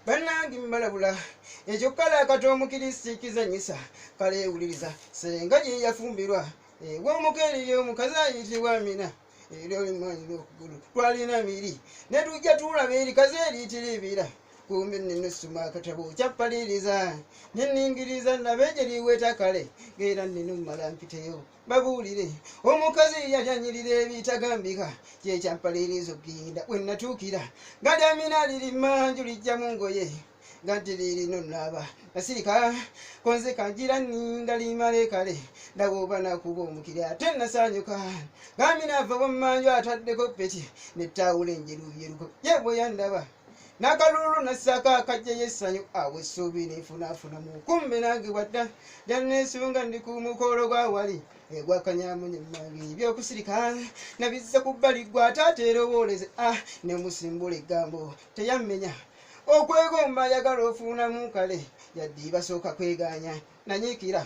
Bannange mbalabula ekyo kale akati omukirisi kizanyisa kale wuliriza senga gye yafumbirwa ew'omukeeriyo omukazi ayitibwa Mina era olimanyi n'okugulu twalina miri ne tujja tulaba erikazi eriyitira kumbe nina osoma akatabo kyappaliriza ne nningiriza ndaba egye liweta kale ng'era nina omumala mpiteyo babuulire omukazi yali anyirira ebitagambika kyekyampaliriza okugenda we natuukira nga lyamina liri manju lijja mu ngoye nga nti lirino naaba nasirika konze kangira nninda limale kale ndaba oba nakuba omukiri ate nasanyuka gamina ava wammanju ataddeko peti nettaawula enjeruyeruko ye bwe yandaba n'akalulu nassaako akajjayo essanyu awo essuubi nefunafunamu kumbe nange wadda lyanneesunga ndi ku mukolo gwa wali egwakanyamunye mange ebyokusirika nabizza ku bbali gwe ate ateera owooleze ah nemusimbula eggambo teyammenya okwegomba ayagala ofuunamu kale yadde basooka kweganya nanyiikira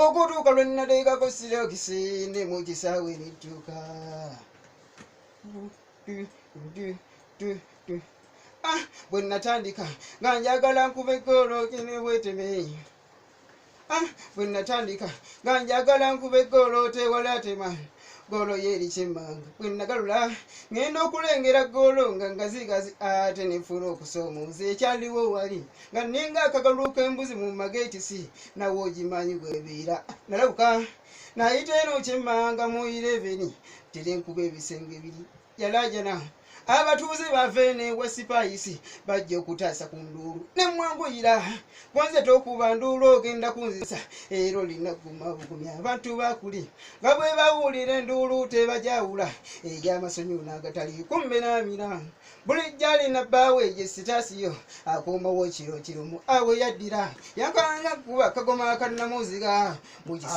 okutuuka lwe nateekako sirokisi ne mu kisaawe nituuka. Ah, bwe natandika nga njagala nkuba eggoolo kinebweteme. Ah, bwe natandika nga njagala nkuba eggoolo tewali atema ggoolo yeeri kyemmanga. Bwe nagalula ngenda okulengera ggoolo nga ngazigazi ate nefuula okusoomoza ekyaliwo wali nga ninga akagalu k'embuzi mu mageetisi nawe ogimanyi bwebeera. Nalabuka nayita eno kyemmanga mu 11 tere nkuba ebisenge biri yalajana abatuuze bava eno ewa sipayisi bajja okutaasa ku nduulu nemwanguyira konze tokuba nduulu ogenda kunzisa era olina guma bugumi abantu bakuli nga bwe bawulira enduulu tebajawula ey'amasonyu n'agatali kumbe n'amira bulijjo alina bbaawe ye sitaasiyo akuumawo kiro kirumu awe yaddira yankanga kuba kagoma kannamuziga mu kisa.